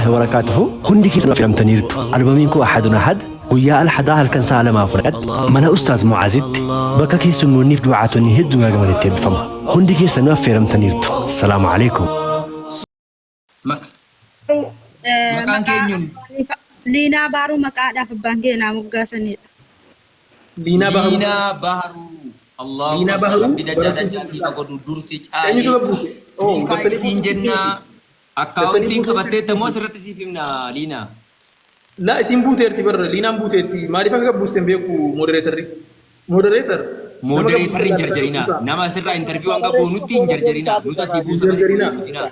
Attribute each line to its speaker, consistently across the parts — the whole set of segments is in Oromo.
Speaker 1: Wabarakaatuhu. Hundi keessanuu affeeramtaniirtu. Albamiin koo Ahadun Ahad guyyaa Alhadaa halkan sa'a 2 fudhadhatti mana Ustaaz Mu'aazitti bakka keessummoonniif du'aatonni hedduun argamanitti eebbifama. Hundi keessanuu affeeramtaniirtu. Assalaamu Aleykum.
Speaker 2: Maqaan
Speaker 3: Maqaa
Speaker 2: kee eenyuun?
Speaker 3: Liinaa Baaruu maqaadhaaf abbaan kee naa moggaasanidha.
Speaker 4: Liinaa Baharuu.
Speaker 2: Liinaa Baharuu. Allahu
Speaker 4: Liinaa
Speaker 2: Akbar.
Speaker 4: Baharuu
Speaker 2: Rabbi dachaa
Speaker 4: barattuu
Speaker 2: dachaa siif haa godhu dursi
Speaker 4: Eenyutu
Speaker 2: caalee.
Speaker 4: gabbuuse? Oh,
Speaker 2: Milkaa'e
Speaker 4: daftanii
Speaker 2: siin
Speaker 4: buusuun
Speaker 2: jennaa.
Speaker 4: Daftanii
Speaker 2: Akkaawuntiin
Speaker 4: buusuun
Speaker 2: qabatteetta moo
Speaker 4: sirriitti.
Speaker 2: asirratti siif himna Liinaa?
Speaker 4: Laa isiin buuteerti barra liinaan buuteetti maaliif akka gabbuuste hin beeku modereetarri. Moderator nama
Speaker 2: Moderator
Speaker 4: gabbuuste
Speaker 2: hin
Speaker 4: laalta
Speaker 2: jarjarinaa.
Speaker 4: gabbuusaa.
Speaker 2: Nama asirraa interview hanga goonutti hin jarjarinaa. Nutu asii
Speaker 4: Hin
Speaker 2: buusa malee isin hin
Speaker 4: jarjarinaa.
Speaker 2: buusinaa.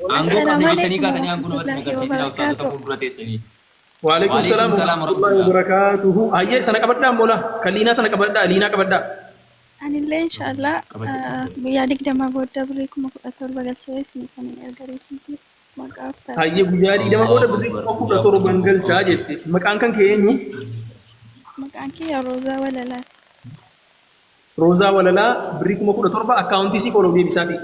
Speaker 2: Aangoo
Speaker 5: Assalaamu
Speaker 2: qabna jettanii
Speaker 5: alaikum
Speaker 2: kaatanii aangoo namatti hin
Speaker 5: warahmatullahi
Speaker 2: agarsiisinaa ustaazota
Speaker 5: wabarakatuh.
Speaker 2: fuuldura teessanii.
Speaker 4: Waalaikum
Speaker 2: Waalaikum
Speaker 4: salaam
Speaker 2: salaam
Speaker 4: warahmatullahi
Speaker 2: warahmatullah.
Speaker 4: wabarakatuhu. Hayyee sana qabadhaa mola. Kan liinaa sana qabadhaa liinaa qabadhaa.
Speaker 5: Anillee inshallah
Speaker 2: Qabadhe.
Speaker 5: guyyaa 20 booda birrii 17,000 galchee isinii kan hin erga recently maqaa ustaaz.
Speaker 4: Hayyee guyyaa 20 booda
Speaker 2: Allahu
Speaker 4: birrii
Speaker 2: Akbar.
Speaker 4: kuma kudha
Speaker 2: Guyyaa
Speaker 4: torban
Speaker 2: 17.
Speaker 4: galchaa
Speaker 2: Okay.
Speaker 4: jette. Maqaan kan kee eenyu?
Speaker 5: Maqaan kiyya Roozaa Walalaati.
Speaker 4: Roozaa Walalaa birrii 17,000 akkaawuntii sii follow deebisaafi.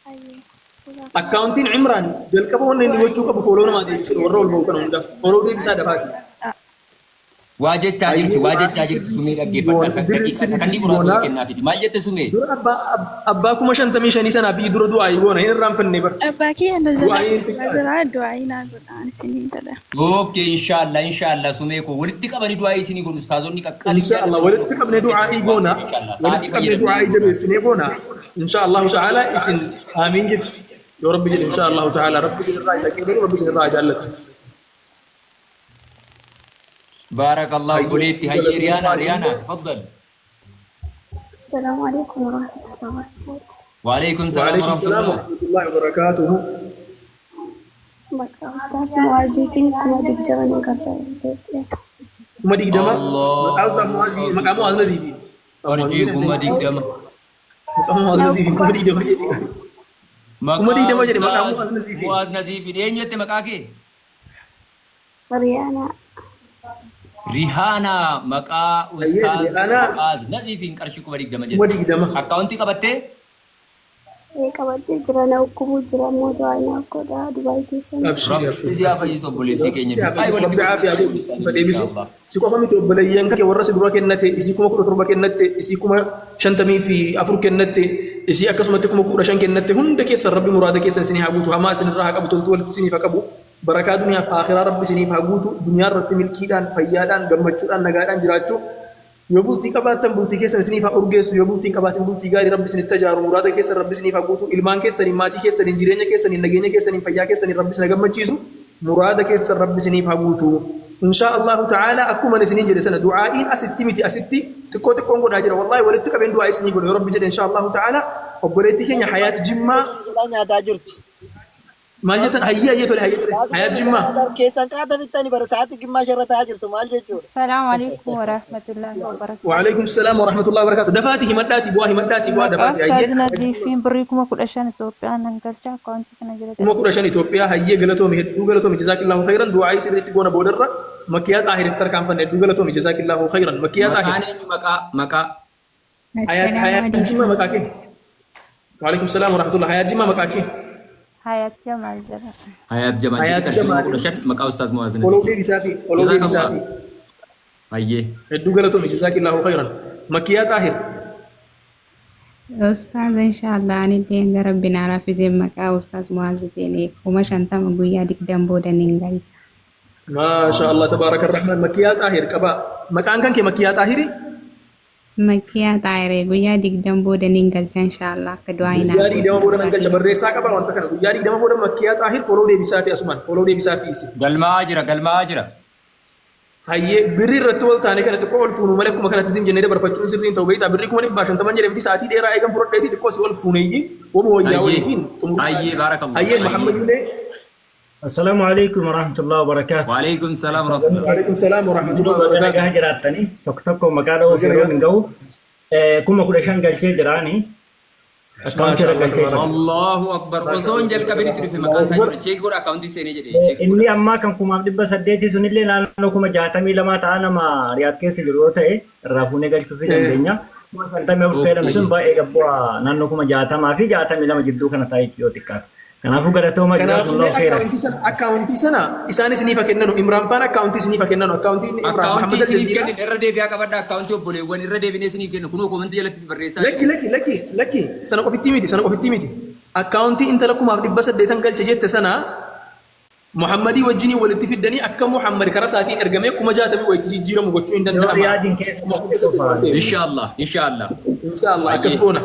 Speaker 5: Hayyee. Jazakallah.
Speaker 4: Akkaawuntiin Imraan jalqaba wanni inni gochuu qabu follow namaa deebisudha warra ol ba'u kana hunda. Follow deebisaa dafaati.
Speaker 2: Waa jechaa
Speaker 4: Hayyee
Speaker 2: jirti, waa
Speaker 4: du'aa'ii
Speaker 2: jechaa jirti
Speaker 4: sirriitti
Speaker 2: sumee
Speaker 4: sii
Speaker 2: dhaggeeffadha.
Speaker 4: goona. Birrii
Speaker 2: Daqiiqa
Speaker 4: sirriitti
Speaker 2: sakandii
Speaker 4: sii
Speaker 2: muraasa
Speaker 4: goona.
Speaker 2: wal kennaafiti. Maal jette sumee?
Speaker 4: Dura abbaa abbaa 55,000 sanaaf dura du'aa'ii goona hin irraanfanne bar.
Speaker 5: Abbaa kiyya na jala
Speaker 4: Du'aa'iin
Speaker 5: deemaa
Speaker 4: xiqqaati.
Speaker 5: jira du'aa'ii naa godhaan isiniin jedha.
Speaker 2: Okay, inshallah, inshallah sumee koo walitti qabanii du'aa isinii godhu ustaazonni qaqqaaliin
Speaker 4: Insha Allah
Speaker 2: jaallatanii
Speaker 4: walitti qabnee
Speaker 2: fuuldura
Speaker 4: du'aa'ii
Speaker 2: keessan waan
Speaker 4: goona.
Speaker 2: ta'eef inshallah
Speaker 4: Walitti
Speaker 2: sa'aatii
Speaker 4: qabnee
Speaker 2: fayyadamnee
Speaker 4: du'aa'ii
Speaker 2: goona.
Speaker 4: jabeessinee goona. Insha Allahu ta'ala isin aamiin jettu. Yoo Rabbi jedhe insha Allahu ta'ala Rabbi isin irraa isa qeebalu Rabbi isin irraa haa jaallatu.
Speaker 2: Baarakallahu
Speaker 4: Hayyee
Speaker 2: obboleetti hayyee Riyaanaa
Speaker 4: galatoomaa.
Speaker 2: Riyaanaa tafaddal.
Speaker 6: Assalamu alaikum warahmatullahi wabarakatuh.
Speaker 2: Waalaikum salaam
Speaker 4: Waalaikum salaam
Speaker 2: warahmatullah.
Speaker 4: warahmatullahi wabarakatuhu.
Speaker 6: Maqaa Ustaaz Mu'aaziitiin 20,000 nan galcha Itoophiyaa.
Speaker 4: 20,000 maqaa Ustaaz
Speaker 2: Allahu
Speaker 4: Mu'aazii maqaa
Speaker 2: akbar.
Speaker 4: Mu'aaz Naziifi. Ustaaz Mu'aaz
Speaker 2: Qarshii
Speaker 4: ni
Speaker 2: kuma
Speaker 4: dandeenya.
Speaker 2: digdama.
Speaker 4: Maqaa Mu'aaz Naziifi 20,000 jedhe.
Speaker 2: Maqaa
Speaker 4: 20,000 jedhe maqaa
Speaker 2: Ustaaz
Speaker 4: Mu'aaz Naziifi.
Speaker 2: Mu'aaz Naziifi eenyu jette maqaa kee?
Speaker 6: Riyaanaa.
Speaker 2: Rihaanaa maqaa
Speaker 4: Hayyee
Speaker 2: Ustaaz
Speaker 4: Rihaanaa
Speaker 2: Mu'aaz Naziifiin qarshii 20,000
Speaker 4: kuma
Speaker 2: jette.
Speaker 4: digdama.
Speaker 2: Akkaawuntii qabattee?
Speaker 6: Ee qabadhee jira na dhukkubuu jira immoo du'aa naaf godhaa Dubaay keessan jira.
Speaker 4: Abshiri
Speaker 2: Rabbi
Speaker 4: abshiri
Speaker 2: si haa
Speaker 4: abshiri
Speaker 2: fayyisu obboleettii
Speaker 4: abshiri
Speaker 2: keenya
Speaker 4: si haa
Speaker 2: du'aa
Speaker 4: fayyisu
Speaker 2: walitti
Speaker 4: rabbi
Speaker 2: godhu
Speaker 4: aafiyaa
Speaker 2: isaan
Speaker 4: godhu
Speaker 2: godhu
Speaker 4: si deebisu
Speaker 2: inshaallah.
Speaker 4: si qofa miti obboleeyyan kee warra si dura kennate isii 17,000 kennatte isii 54,000 kennatte isii akkasumatti 15,000 kennatte hunda keessan rabbi muraada keessan isinii haa guutu hamaa isinirraa haa qabu toltuu walitti isiniif haa qabu barakaa duniyaaf aakhiraa rabbi isiniif haa guutu duniyaa irratti milkiidhaan fayyaadhaan gammachuudhaan nagaadhaan jiraachuu Yoo bultii qabaattan bultii keessan isiniif haa urgeessu, yoo bultii hin qabaatin bultii gaarii Rabbi isinitti haa ijaaru, muraada keessan Rabbi isiniif haa guutu, ilmaan keessaniin, maatii keessaniin, jireenya keessaniin, nageenya keessaniin, fayyaa keessaniin Rabbi isin haa gammachiisu, muraada keessan Rabbi isiniif haa guutu. Inshaa Allahu ta'ala akkuma ani isiniin jedhe sana du'aa'iin asitti miti asitti xiqqoo xiqqoon godhaa jira wallaahi walitti qabeen du'aa isinii godha yoo Rabbi jedhe inshaa Allahu ta'ala obboleettii keenya Hayaat Jimmaa
Speaker 7: Godhaa nyaataa jirtu.
Speaker 4: Maal jettan? Hayyee hayyee tole hayyee tole. Hayaat Jimmaa.
Speaker 7: Keessan qaata fixxani bara sa'aatii gimmaasha irra taa'aa jirtu maal jechuudha?
Speaker 8: Assalaamu alaikum warahmatullahi wabarakatuh.
Speaker 4: Waalaikum salaam wa rahmatullahi wa barakatuh. Dafaati himadhaati bu'aa himadhaati bu'aa
Speaker 8: Maqaa
Speaker 4: dafaati
Speaker 8: Ustaaz
Speaker 4: hayyee.
Speaker 8: Naziifiin birrii 15,000 Itoophiyaan nan galcha akkaawuntii kana jalatti
Speaker 4: 15,000 Itoophiyaa hayyee galatoomi hedduu galatoomi jazaakillahu khayran du'aa'ii sirriitti goona boodarra makkiyaa xaahiritti tarkaanfanne hedduu galatoomi jazaakillahu khayran makkiyaa xaahir.
Speaker 2: Maqaan eenyu maqaa maqaa
Speaker 4: Hayaat
Speaker 9: Assalaamu
Speaker 4: Hayaat
Speaker 9: alaikum.
Speaker 4: Jimmaa maqaa kee. Waalaikum salaam wa rahmatullah. Hayaat Jimmaa maqaa kee.
Speaker 8: Hayaat Jamaal jedhama.
Speaker 2: Hayaat Jamaal
Speaker 4: Hayaat
Speaker 2: jedhi qarshii kuma
Speaker 4: Jamaal.
Speaker 2: kudha shan maqaa Ustaaz Mu'aaz
Speaker 4: Follow
Speaker 2: Naziifiin.
Speaker 4: deebisaa fi follow deebisaa
Speaker 2: Jazakallah.
Speaker 4: fi.
Speaker 2: Hayyee.
Speaker 4: Hedduu galatoomi jazaakillahu khayran. Makkiyaa Xaahir.
Speaker 9: Ustaaz inshallah anillee hanga rabbi naa laaffisee maqaa Ustaaz Mu'aazitiin 50,000 guyyaa 20 booda nin galcha.
Speaker 4: Maasha Allah tabaaraka rahmaan. Makkiyaa Xaahir qabaa. Maqaan kan kee Makkiyaa Xaahiri?
Speaker 9: Makkiyaa Xaahiree guyyaa 20 booda nin galcha inshallah akka du'aa
Speaker 4: Guyyaa
Speaker 9: naaf
Speaker 4: 20
Speaker 9: gootan
Speaker 4: booda nan
Speaker 9: abbaa
Speaker 4: galcha
Speaker 9: kiyya.
Speaker 4: barreessaa qaba wanta kana guyyaa 20 booda Makkiyaa Xaahir follow deebisaa fi asumaan follow deebisaa fi isin.
Speaker 2: Galmaa'aa jira galmaa'aa jira.
Speaker 4: Hayyee birrii irratti wal taane kana xiqqoo ol fuunu malee akkuma kanatti isin jennee dabarfachuun sirrii hin ta'u beektaa birrii 150,000 jedhe miti sa'aatii dheeraa eegan fudhadheeti xiqqoo si ol fuuneeyyi wama wayyaa
Speaker 2: Hayyee.
Speaker 4: wayiitiin xumuruu
Speaker 2: Hayyee baarakallah.
Speaker 4: Hayyee Muhammad
Speaker 2: Hayyee.
Speaker 4: Yulee
Speaker 10: Assalaamu alaikum warahmatullahi wabarakatuh.
Speaker 2: Waalaikum salaam warahmatullah.
Speaker 4: Waalaikum salaam warahmatullahi
Speaker 10: Hundinuu baga
Speaker 4: wabarakatuh.
Speaker 10: nagaa jiraattanii tokko tokko maqaa dha'uuf
Speaker 4: Baga
Speaker 10: yeroon
Speaker 4: nagaa.
Speaker 10: hin ga'u. 15,000 galchee jiraani. Akkaawuntii irra
Speaker 4: Maasha Allah
Speaker 10: galchee jira.
Speaker 4: tabaaraka.
Speaker 2: Allahu akbar.
Speaker 4: Maasha
Speaker 2: Osoo hin
Speaker 4: Allah
Speaker 2: jalqabin itti
Speaker 4: tabaaraka.
Speaker 2: dhufe maqaan
Speaker 4: Allahu
Speaker 2: isaa
Speaker 4: akbar.
Speaker 2: jiru. Cheekii godha akkaawuntii seenee jedhe cheekii
Speaker 10: Inni
Speaker 2: godha.
Speaker 10: ammaa kan 8,800 sunillee naannoo 62,000 ta'a nama Riyaad keessa jiru yoo ta'e irraa fuunee galchuufii dandeenya. 54,000 jedhame
Speaker 2: Okay.
Speaker 10: sun baay'ee gabbu'aa naannoo 60,000 fi 62 jidduu kana taa'e yoo xiqqaate. Kanaafuu galatooma
Speaker 4: Kanaafuu mee
Speaker 10: jazaakumullahu khairan.
Speaker 4: akkaawuntii sana akkaawuntii sana isaan isiniif haa kennanu Imraan faan akkaawuntii isiniif haa kennanu akkaawuntiin Imraan
Speaker 2: Akkaawuntii
Speaker 4: Muhammad
Speaker 2: isiniif
Speaker 4: Aljaziiraa
Speaker 2: kennin irra deebi'aa qabadha akkaawuntii obboleewwan irra deebinee isiniif kenna kunoo komantii jalattis barreessaa
Speaker 4: Lakki
Speaker 2: jiru.
Speaker 4: lakki lakki lakki sana qofittii miti sana qofittii miti akkaawuntii intala 1800 galche jette sana Muhammadii wajjiniin walitti fiddanii akka Muhammad karaa isaatiin ergamee 60,000 wayitti jijjiiramu gochuu hin
Speaker 10: Yoo
Speaker 4: danda'ama.
Speaker 10: Riyaadiin keessa
Speaker 4: Kuma
Speaker 10: jirte
Speaker 4: kudha saddeet
Speaker 10: qofa.
Speaker 4: waan ta'eef.
Speaker 2: Inshaallah inshaallah.
Speaker 4: Inshaallah akkas
Speaker 2: Hayyee
Speaker 4: goona.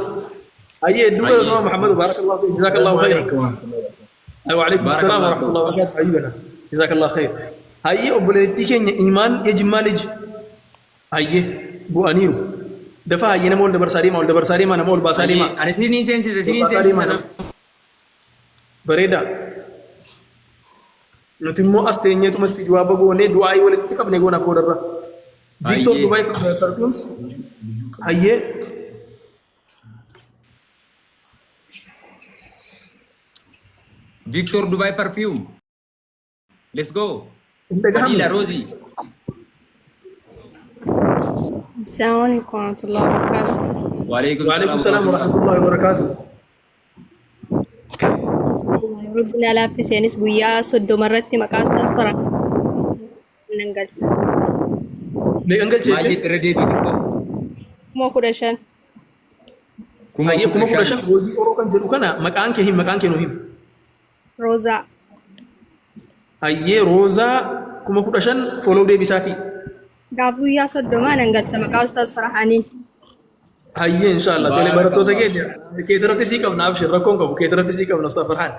Speaker 4: Hayyee hedduu
Speaker 2: hayyee.
Speaker 4: galatoomaa Muhammadu baarakallahu fiik jazaakallahu
Speaker 10: Assalaamu
Speaker 4: khayran.
Speaker 10: alaikum warahmatullahi wabarakatuh.
Speaker 4: وعليكم السلام
Speaker 2: Baarakallahu
Speaker 4: ورحمة الله
Speaker 2: fiik.
Speaker 4: وبركاته حبيبنا جزاك الله خير هيا obboleettii keenya iimaan የጅማ ልጅ hayyee bu'aniiru dafaa hayyee nama ol dabarsaa deema ol dabarsaa deema nama ol baasaa deema
Speaker 2: Hayyee ani isiniin seensisa
Speaker 4: ol
Speaker 2: isiniin
Speaker 4: baasaa
Speaker 2: seensisa
Speaker 4: deema
Speaker 2: nama.
Speaker 4: bareeda nuti immoo as teenyeetuma isti jawaaba goonee du'aayii walitti qabne goona boodarra Victor
Speaker 2: Hayyee.
Speaker 4: Dubai Perfumes hayyee
Speaker 2: Victor Dubai Perfume. Let's go.
Speaker 4: hin dhagahamne
Speaker 2: Fadila Rozi.
Speaker 11: Assalamu alaikum warahmatullahi wabarakatuh.
Speaker 2: Waalaikum
Speaker 4: وعليكم
Speaker 2: salaam
Speaker 4: السلام
Speaker 2: warahmatullah.
Speaker 4: ورحمة الله وبركاته
Speaker 11: Rabbi na laaffiseenis guyyaa 30 irratti maqaa Ustaaz Farhaan nan galcha.
Speaker 4: Meeqan
Speaker 2: Maal
Speaker 4: galcheette
Speaker 2: jette irra deebii xiqqoo?
Speaker 11: 15,000.
Speaker 2: Kuma
Speaker 4: hayyee
Speaker 2: kudha
Speaker 4: kuma kudha
Speaker 2: shan.
Speaker 4: shan roozii oroo kan jedhu kana maqaan kee him maqaan kee nu him
Speaker 11: Roozaa.
Speaker 4: Hayyee roozaa 15,000 follow deebisaa fi
Speaker 11: Gaaf guyyaa 30 nan galcha maqaa Ustaaz Farhaaniin.
Speaker 4: Hayyee inshaallah tole barattoota
Speaker 2: Baarakallah.
Speaker 4: keeti keetirratti sii qabna abshir rakkoon qabu keetirratti sii qabna Ustaaz Farhaan.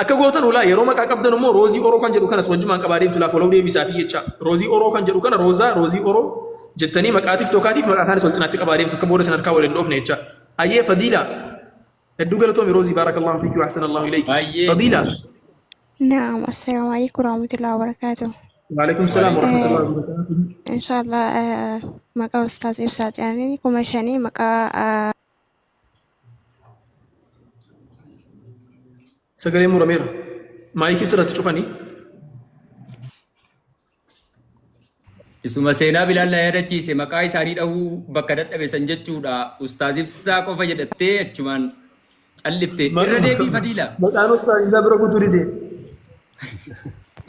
Speaker 4: Akka gootan ulaa yeroo maqaa qabdan immoo roozii oroo kan jedhu kanas wajjumaan qabaa deemtu laa follow deebisaa fi jecha roozii oroo kan jedhu kana roozaa roozii oroo jettanii maqaa tiktookaatiif maqaa kaanis wal cinaatti qabaa deemtu akka booda isin harkaa waliin dhoofne jecha. Hayyee Fadiila hedduu galatoomi roozii baarakallahu fiiki wa ahsanallahu ilayki.
Speaker 2: Hayyee.
Speaker 4: Fadiila.
Speaker 5: Naam, assalaamu alaikum warahmatullahi wabarakatuh.
Speaker 4: Waalaikum salaam warahmatullahi wabarakatuh.
Speaker 5: Inshallah maqaa Ustaaz Ibsaa jedhanii 5,000 maqaa
Speaker 4: Sagalee murameera. Maayikii sirratti cufanii.
Speaker 2: Isuma seenaa Bilaal na yaadachiise maqaa isaanii dhahuu bakka dadhabe san jechuudha. Ustaaz Ibsaa qofa jedhattee achumaan callifte. Irra deebii Fadiila.
Speaker 4: Maqaan Ustaaz Ibsaa bira kutuu dide.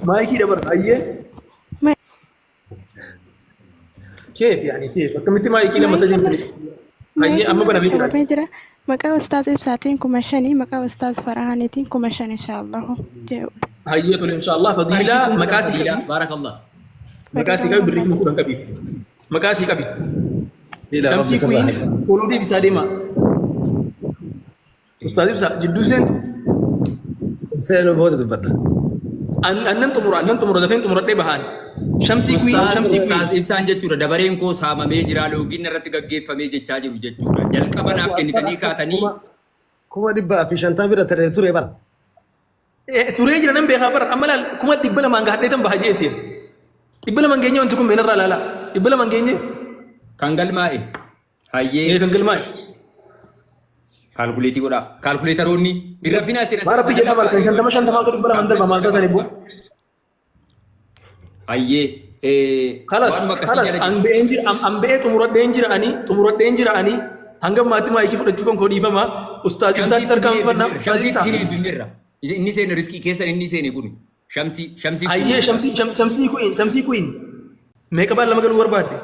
Speaker 4: Maayikii dabar hayyee. Keef yaani keef akkamitti maayikii lamata deemtanii cuftu? Hayyee amma banamee jira.
Speaker 5: Qabamee jira. Maqaa Ustaaz Ibsaatiin 5,000 maqaa Ustaaz Farhaaniitiin 5,000 inshaallahu. Jedhu.
Speaker 4: Hayyee tole inshaallah Fadiilaa maqaa sii
Speaker 2: Fadiila
Speaker 4: qabi.
Speaker 2: baarakallah.
Speaker 4: Maqaa sii qabi birrii 10,000 qabiif. Maqaa sii qabi.
Speaker 12: Fadiilaa rabbi
Speaker 4: Shamsii
Speaker 12: sirraa
Speaker 4: Kuyiin
Speaker 12: haa
Speaker 4: fooloo deebisaa deema. Ustaaz Ibsaa jidduu seentu.
Speaker 12: Seenuu booda dubbadha.
Speaker 4: Annan xumura annan xumura dafeen xumuradhee bahaan. Shamsii Kuyiin
Speaker 2: Ustaaz
Speaker 4: Shamsii Kuyiin.
Speaker 2: Ustaaz Ibsaan jechuudha dabareen koo saamamee jira loogiin irratti gaggeeffamee jechaa jiru jechuudha. Jalqaba naaf kennitanii kaatanii
Speaker 12: 150,000 bira taree ture bara.
Speaker 4: Turee jira nan beekaa bara amma laal 200,000 gaadhee tan baha jeetiin. 200 geenye wanti kun meenarraa laala. 200 geenye.
Speaker 2: Kan galmaa'e. Hayyee.
Speaker 4: Ee kan galmaa'e.
Speaker 2: Kaalkuleetii godhaa. Kaalkuleetaroonni hin raffinaa isin
Speaker 4: Maa rabbi jedhaa balkan shantama shantamaatu 200 darba maal taatanii bu'u.
Speaker 2: Hayyee.
Speaker 4: Kalas
Speaker 2: Waanuma akkasii
Speaker 4: kalas
Speaker 2: jala
Speaker 4: an ba'een jira an ba'ee xumuradheen jira ani xumuradheen jira ani hanga ammaatti maayikii fudhachuu kan koo dhiifama ustaaz ibsaatti tarkaanfanna ustaaz ibsaa.
Speaker 2: Shamsii eebbifneerra. Inni seene riskii keessan inni seene kun. Shamsii shamsii
Speaker 4: Hayyee shamsii shamsii kuyin shamsii kuyin meeqa baan lama galuu barbaadde?